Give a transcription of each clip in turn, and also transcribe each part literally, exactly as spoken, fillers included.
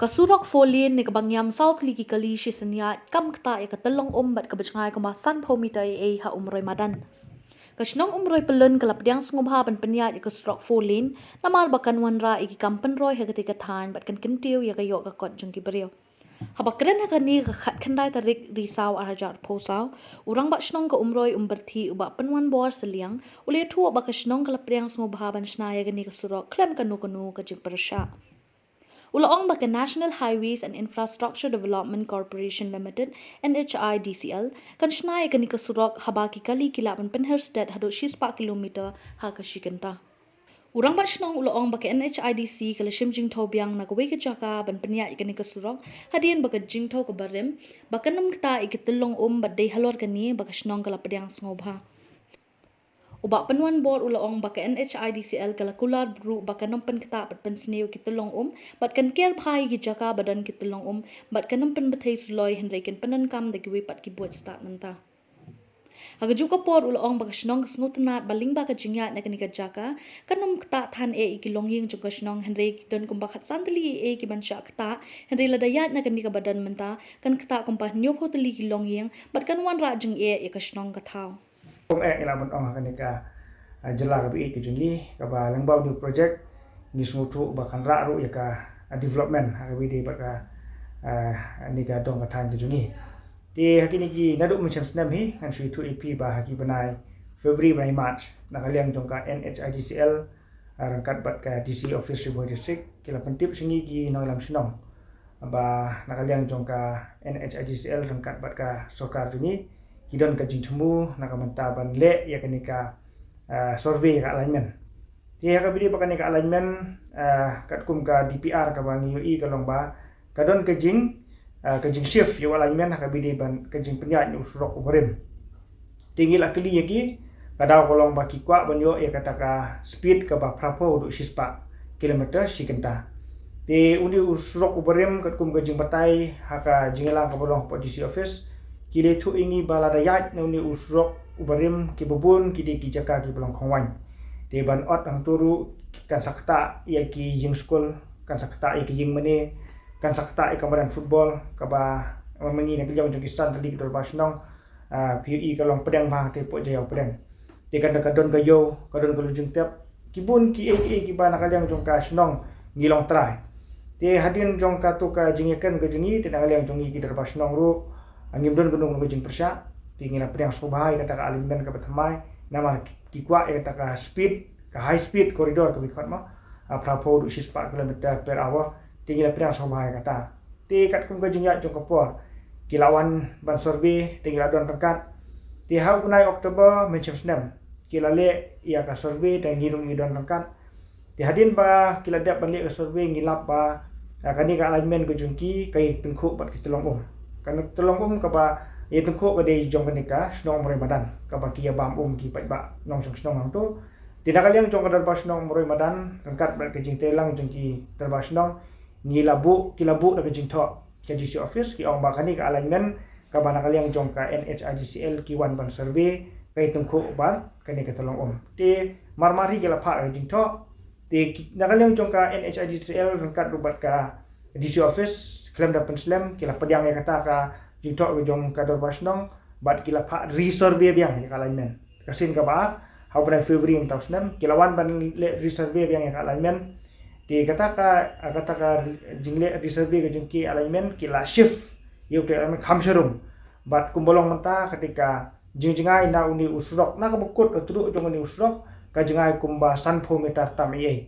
Ka surok four lane ne kaba ngiam saw tylli ki kali shi synñiat kam ktah ïa ka tyllong um bad kaba jngai kumba sanphew meter eiei ha Umroi Madan. Ka shnong Umroi Pyllun ka la pdiang sngewbha ban pynïaid ïa ka surok four lane namar ba kan wanrah ïa ki kam pynroi ha katei ka thaiñ bad kan kyntiew ïa ka ïoh ka kot jong ki briew. Haba kren ha kane ka khatkhyndai tarik Risaw arhajar arphew saw, u Rangbah Shnong ka Umroi Umbyrthi u Bah Pynwanbor Sylliang u la ïathuh ba ka shnong ka la pdiang sngewbha ban shna ïa kane ka surok khlem kano kano ka jingpyrshah. U la ong ba ka National Highways and Infrastructure Development Corporation Limited, N H I D C L, kan shna ïa kane ka surok haba ki kali ki lah ban pynher stet haduh shispah kilometer ha ka shi kynta. U Rangbah Shnong u la ong ba ka N H I D C ka la shim jingthaw biang na kawei ka jaka ban pynïaid ïa kane ka surok hadien ba ka jingthaw ka barim ba kan ym ktah ïa ki tyllong um bad dei halor kane ba ka shnong ka la pdiang sngewbha. U Bah Pynwanbor u la ong ba ka N H I D C L ka la kular ruh ba kan ym pynktah bad pynsniew ïa ki tyllong um bad kan ker bha ïa ki jaka ba don ki tyllong um bad kan ym pynbthei suloi hynrei kin pyndonkam da kiwei pat ki buit stad mynta. Ha kajuh ka por u la ong ba ka shnong ka sngewtynnad ba lyngba ka jingïaid na kane ka jaka kan ym ktah than eh ïa ki longïing jong ka shnong hynrei ki don kumba khatsan tylli eiei ki ban shah ktah hynrei lada ïaid na kane kaba don mynta kan ktah kumba hynñiewphew tylli ki longïing bad kan wanrah jingeh ïa ka shnong ka thaw. Kong eh ïa la ban ong ha kane ka ah, jylla kaba ïeit ka jong ngi kaba lyngba u new project ngi sngewthuh ba kan rah ruh ïa ka ah, development ha kaba ïadei bad ka ah, kane ka dong ka thaiñ ka jong ngi. Te ha kine ki naduh mynshem snem hi ngan shu ïathuh ïa phi ba ha ki bnai February bnai March na ka liang jong ka N H I D C L ah, ryngkat bad ka D C office Ri Bhoi District ki la pyntip sha ngi ki nongïalam shnong ba na ka liang jong ka N H I D C L ryngkat bad ka sorkar jong ngi ki don ka jingthmu na ka bynta ban leh ïa kane ka ah, survey ka alignment. Te ha kaba ïadei bad kane ka alignment ah, katkum ka D P R kaba ngi ïohi ka long ba ka don ka jing ah, ka jing shift ïa u alignment ha kaba ïadei bad ka jingpynïaid ïa u surok u barim. Te ngi la kylli ïa ki ka daw ka long ba ki kwah ban ïoh ïa kata ka speed kaba phraphew haduh shispah kilometer shi kynta. Te une u surok u barim katkum ka jingbatai ha ka jingïalang kaba long hapoh D C office ki la ïathuh ïa ngi ba lada ïaid na une u surok u barim kiba bun ki dei ki jaka kiba long khongwaiñ. Te ban ot hangto ruh kan sa ktah ïa ki ïing skul, kan sa ktah ïa ki ïing mane, kan sa ktah ïa ka madan football kaba ma ngi na ka liang jong ki san tylli ki dorbar shnong ah, phi ïohi ka long pdeng bha te poh jaiaw pdeng. Te ka don ka don ka ïew ka don ka lujung tep ki bun kiei kiei kiba na ka liang jong ka shnong ngi long trai. Te hadien jong kato ka jingïakren ka jong ngi te na ka liang jong ngi ki dorbar shnong ruh ah, ngim don kano kano ka jingpyrshah. Te ngi la pdiang sngewbha ïa kata ka alignment kaba thymmai namar ki kwah ïa kata ka speed ka high speed corridor kaba ngi khot ma ah, phraphew haduh shispah kilometer per hour. Te ngi la pdiang sngewbha ïa kata. Te katkum ka jingïaid jong ka por ki la wan ban survey te ngi la don ryngkat. Te ha u bnai October mynshem snem ki la leh ïa ka survey te ngi ruh ngi don ryngkat. Te hadien ba ki la dep ban leh ka survey ngi lap ba ah, kane ka alignment ka jong ki ka ïatyngkhuh bad ki tyllong um. Kane tyllong um kaba ïatyngkhuh ka dei jong kane ka shnong Umroi Madan kaba ki ïa bam um ki paidbah nongshong shnong hangto. Te na ka liang jong ka dorbar shnong Umroi Madan ryngkat bad ka jingtreilang jong ki dorbar shnong ngi la buh ki la buh da ka jingthoh ka D C office ki ong ba kane ka alignment kaba na ka liang jong ka N H I D C L ki wan ban survey ka ïatyngkhuh bad kane ka tyllong um. Te mar mar hi ki la phah ka jingthoh te na ka liang jong ka N H I D C L ryngkat ruh bad ka D C office khlem da pynslem ki la pdiang ïa kata ka jingthoh ka jong ka dorbar shnong bad ki la phah resurvey biang ïa ka alignment. Ka sien kaba ar ha u bnai February mynta u snem ki la wan ban leh resurvey biang ïa ka alignment. Te kata ka kata ka jingleh resurvey ka jong ki alignment ki la shift ïa u alignment kham sharum. Bad kumba long mynta kata ka jingjngai na une u surok na kaba kut ka tduh jong une u surok ka jngai kumba sanphew meter tam eiei.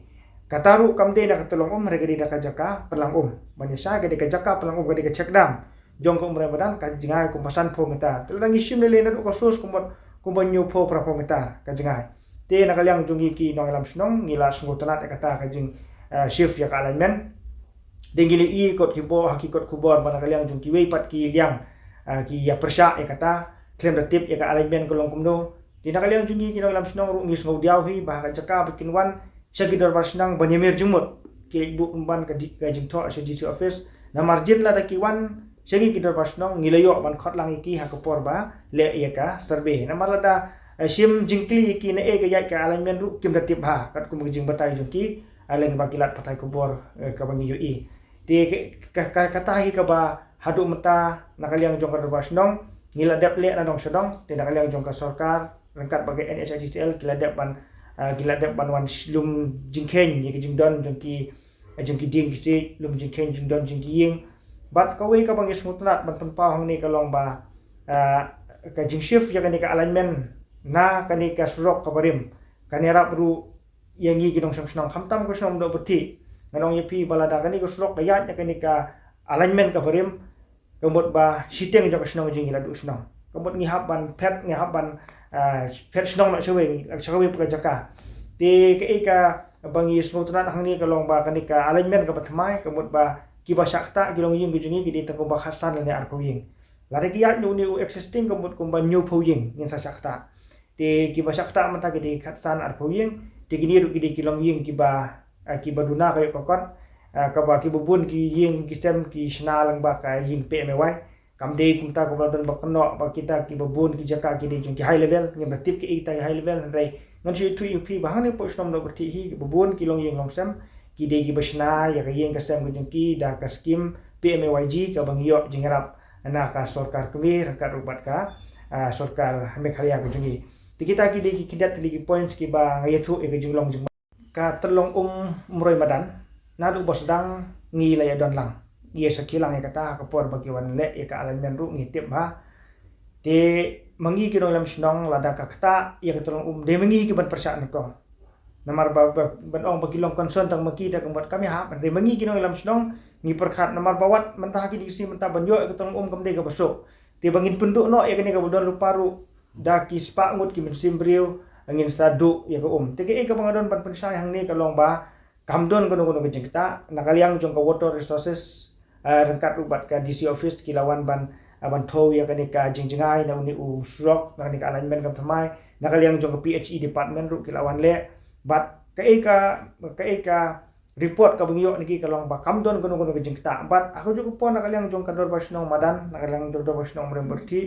Kata ruh kam dei na ka tyllong um re ka dei na ka jaka pynlang um. Mane sa ka dei ka jaka pynlang um ka dei ka check dam jong ka Umroi Madan ka jngai kumba sanphew meter. Te lada ngi shim lei lei naduh ka source kumba kumba hynñiewphew phraphew meter ka jngai. Te na ka liang jong ngi ki nongïalam shnong ngi la sngewtynnad ïa kata ka jing ah, shift ïa ka alignment. Te ngi la ïohi kot ki bor ha ki kot khubor ba na ka liang jong kiwei pat ki liang ah, ki ïa pyrshah ïa kata khlem da tip ïa ka alignment ka long kumno. Te na ka liang jong ngi ki nongïalam shnong ruh ngi sngewdiaw hi ba ha ka jaka ba kin wan sha ki dorbar shnong ban ïamir jingmut ki leit buh pynban ka di- ka jingthoh sha D C office. Namar jin lada ki wan sha ngi ki dorbar shnong ngi la ïoh ban khot lang ïa ki ha ka por ba leh ïa ka survey. Namar lada eh, shim jingkylli ïa ki naei ka ïaid ka alignment ruh kim da tip bha katkum ka jingbatai jong ki. Ah, lyngba ki lad pathai khubor eh, kaba ngi ïohi. Te ka, ka, ka, kata hi kaba haduh mynta na ka liang jong ka dorbar shnong ngi la dep leh na dong sha dong, te na ka liang jong ka sorkar ryngkat bad ka N H I D C L ki la dep ban, ah, ki la dep ban wan lum jingkheiñ ïa ka jingdon jong ki, jong ki dieng ki siej, lum jingkheiñ jingdon jong ki ïing. Bad kawei kaba ngi sngewtynnat ban pynpaw hangne ka long ba, ah, ka jingshift ïa kane ka alignment na kane ka surok kaba rim kan ïarap ruh ïa ngi ki nongshong shnong, khamtam ka shnong Mawdohbyrthih. Nga ong ïa phi ba lada kane ka surok ka ïaid ïa kane ka alignment kaba rim, ka mut ba shiteng jong ka shnong jong ngi la duh shnong. Ka mut ngi hap ban phet, ngi hap ban, ah, phet shnong noh shawei, sha kawei pat ka jaka. Te kaei kaba ngi sngewtynnat hangne ka long ba kane ka alignment kaba thymmai, ka mut ba kiba shah ktah ki longïing ki jong ngi ki dei tang kumba khatsan lane arphew ïing. Lada ki ïaid na une u existing ka mut kumba hynñiewphew ïing ngin sa shah ktah. Te kiba shah ktah mynta ki dei khatsan arphew ïing, te kine ruh ki dei ki longïing kiba, ah, kiba duna ka ïoh ka kot, ah, kaba kiba bun ki ïing ki sem ki shna lyngba ka ïing P M A Y. Kam dei kumta kaba la don ba kynnoh ba kita kiba bun ki jaka ki dei jong ki high level, ngim da tip kiei kita ki high level, hynrei ngan shu ïathuh ïa phi ba hangne hapoh shnong Mawdohbyrthih hi kiba bun ki longïing longsem ki dei kiba shna ïa ka ïing ka sem ka jong ki da ka skim P M A Y G kaba ngi ïoh jingïarap na ka sorkar kmie ryngkat ruh bad ka, ah, sorkar Meghalaya ka jong ngi. Te kita ki dei ki khyndiat tylli ki points kiba nga ïathuh ïa ka jinglong jingman. Ka tyllong um Umroi Madan naduh ba sdang ngi la ïa don lang, ngi ïa sakhi lang ïa kata ha ka por ba ki wan leh ïa ka alignment ruh ngi tip bha. Te ma ngi ki nongïalam shnong lada ka ktah ïa ka tyllong um dei ma ngi ki ban pyrshah nyngkong. Namar ba, ba, ban ong ba ki long concern tang ma ki da ka mut kam ïahap, hynrei ma ngi ki nongïalam shnong ngi pyrkhat namar ba wat mynta ha kine ki sngi mynta ban ïoh ïa ka tyllong um kam dei kaba suk. Te ba ngin pynduh noh ïa kane kaba don lypa ruh da ki spah ngut ki mynsiem briew ngin sa duh ïa ka um. Te kaei kaba nga don ban pynshai hangne ka long ba kam don kano kano ka jingktah na ka liang jong ka Water Resources, ah, ryngkat ruh bad ka D C office ki la wan ban, ah, ban thew ïa kane ka jingjngai na une u surok, na kane ka alignment kam thymmai, na ka liang jong ka P H E department ruh ki la wan leh. Bad kaei ka, kaei ka report kaba ngi ïoh na ki ka long ba kam don kano kano ka jingktah. Bad ha kajuh ka por na ka liang jong ka dorbar shnong Madan, na ka liang jong ka dorbar shnong Umroi Mawdohbyrthih,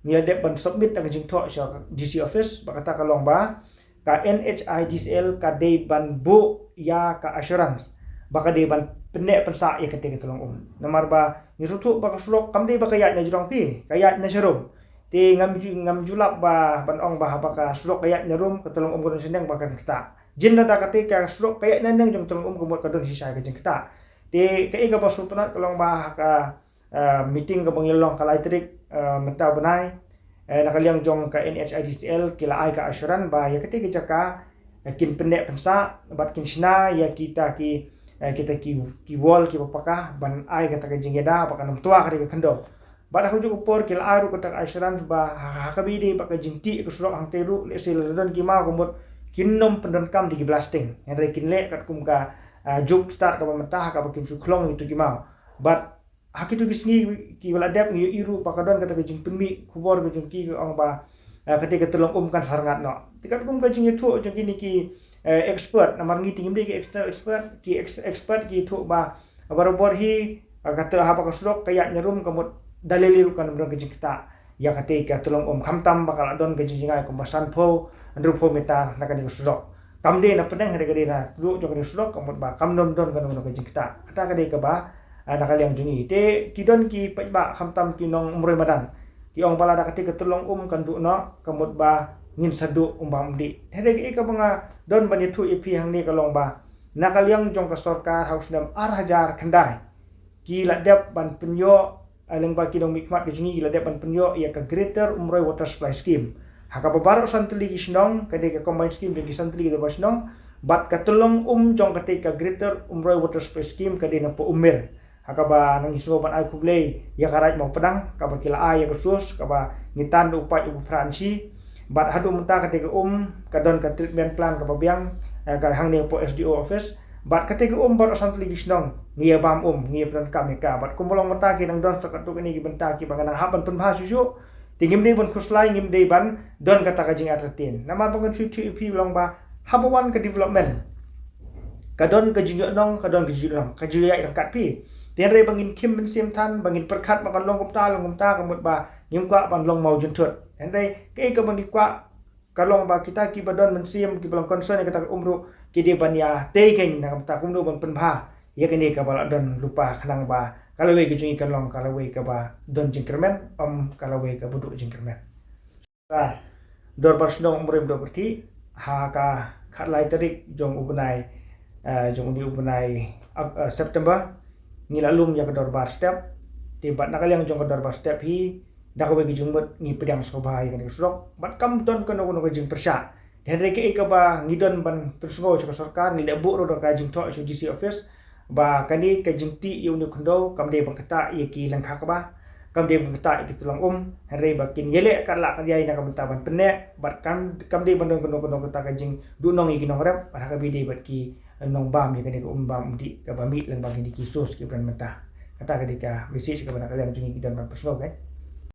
ngi la dep ban submit da ka jingthoh sha D C office, ba kata ka long ba ka N H I D C L ka dei ban buh ïa ka assurance ba ka dei ban pynneh pynsah ïa kata ka tyllong um. Namar ba ngi sngewthuh ba ka surok kam dei ba ka ïaid na jrong phi, ka ïaid na sharum. Te ngam ju, ngam ju lap ba ban ong ba haba ka surok ka ïaid na rum ka tyllong um ka don shaneng ba kan ktah. Jin lada kata ka surok ka ïaid na neng jong ka tyllong um ka mut ka don shisha ka jingktah. Te kaei kaba sngewtynnat ka long ba ha ka, ah, meeting kaba ngi la long ka lai tarik, ah, mynta u bnai, eh, na ka liang jong ka N H I D C L ki la ai ka assurance ba ïa kata ka jaka, eh, kin pynneh pynsah bad kin shna ïa kita ki, eh, kita ki, ki wall kiba paka ban ai kata ka jingïada ba kan ym twa kata ka khyndew. Bad ha kajuh ka por ki la ai ruh kata ka assurance ba ha, ha kaba ïadei bad ka jingtih ka surok hangtei ruh, lehse lada don ki maw ka mut kin ym pyndonkam da ki blasting. Hynrei kin leh katkum ka, ah, juk start kaba mynta ha kaba kim shu khlong ïa kito ki maw. Bad ha kito ki sngi kiba la dep ngi ïohi ruh ba ka don kata ka jingpynmih khubor ka jong ki ka ong ba, eh, kata ka tyllong um kan sa rngat noh. Te katkum ka jingïathuh jong kine ki, eh, expert, namar ngi te ngim dei ki external expert, ki ex-, expert ki ïathuh ba barabor hi, ah, kata haba ka surok ka ïaid na rum ka mut da lei lei ruh kan ym don ka jingktah ïa kata ka tyllong um, khamtam ba ka la don ka jingjngai kumba sanphew hynriewphew meter na kane ka surok. Kam dei na pdeng, hynrei ka dei na tduh jong kane ka surok ka mut ba kam don don kano kano ka jingktah. Kata ka dei kaba, ah, na ka liang jong ngi. Te ki don ki paidbah khamtam ki nong Umroi Madan ki ong ba lada kata ka tyllong um kan duh noh ka mut ba ngin sa duh um bam um dih. Te hynrei kaei kaba nga don ban ïathuh ïa phi hangne ka long ba na ka liang jong ka sorkar ha u snem ar hajar khyndai ki la dep ban pynïoh, eh, lyngba ki nongmihkhmat ka jong ngi ki la dep ban pynïoh ïa ka Greater Umroi Water Supply Scheme. Ha kaba baroh san tylli ki shnong, ka dei ka combined scheme jong ki san tylli ki dorbar shnong, bad ka tyllong um jong kata ka Greater Umroi Water Supply Scheme ka dei na Poh Umir. Ha kaba ngi sngew ban ai khublei ïa ka Raid Mawpdang kaba ki la ai ïa ka source kaba ngi tan da u paip uba phra inshi. Bad haduh mynta kata ka um ka don ka treatment plant kaba biang, eh, ka hangne hapoh S D O office. Bad kata ka um baroh san tylli ki shnong ngi ïa bam um, ngi ïa pyndonkam ïa ka. Bad kumba long mynta ki nang don sa katto katne ki bynta kiba nga nang hap ban pynbha shuh shuh. Te ngim dei ban khuslai, ngim dei ban don kata ka jingentertain. Namar ba ngan shu ïathuh ïa phi long ba haba wan ka development ka don ka jingïohnong, ka don ka jingïohnong, ka jingïoh ryngkat phi. Te hynrei ba ngin khim mynsiem than, ba ngin pyrkhat ba kan long kumta long kumta ka mut ba ngim kwah ban long mawjynthut. Hynrei kaei kaba ngi kwah ka long ba kita kiba don mynsiem kiba long concern ïa kata ka um ruh ki dei ban ïatei keiñ na ka bynta kumno ban pynbha ïa kane kaba la don lypa khnang ba ka lawei ka jong ngi kan long ka lawei kaba don jingkyrmen, ym ka lawei kaba duh jingkyrmen. Ka Dorbar Shnong Umroi Mawdoh Pyrthei ha ka khatlai tarik jong u bnai, eh, jong une u bnai, eh, September, ngi la lum ïa ka dorbar step. Te bad na ka liang jong ka dorbar step hi, da kawei ka jingmut ngi pdiang sngewbha ïa kane ka surok bad kam don kano kano ka jingpyrshah. Hynrei kaei kaba ngi don ban pynsngew sha ka sorkar, ngi la buh ruh da ka jingthoh sha D C office ba kane ka jingtih ïa une u khyndew kam dei ban ktah ïa ki lyngkha kba, kam dei ban ktah ïa ki tyllong um, hynrei ba kin ïaleh katba lah kat ïa na ka bynta ban pynneh, bad kam, kam dei ban don kano kano kata ka jingduhnong ïa ki nongrep, bad ha kaba ïadei bad ki nongbam ïa kane ka um bam um dih kaba mih lyngba kine ki source kiba don mynta. Kata ka dei ka message kaba na ka liang jong ngi ki don ban pynsngew, guys.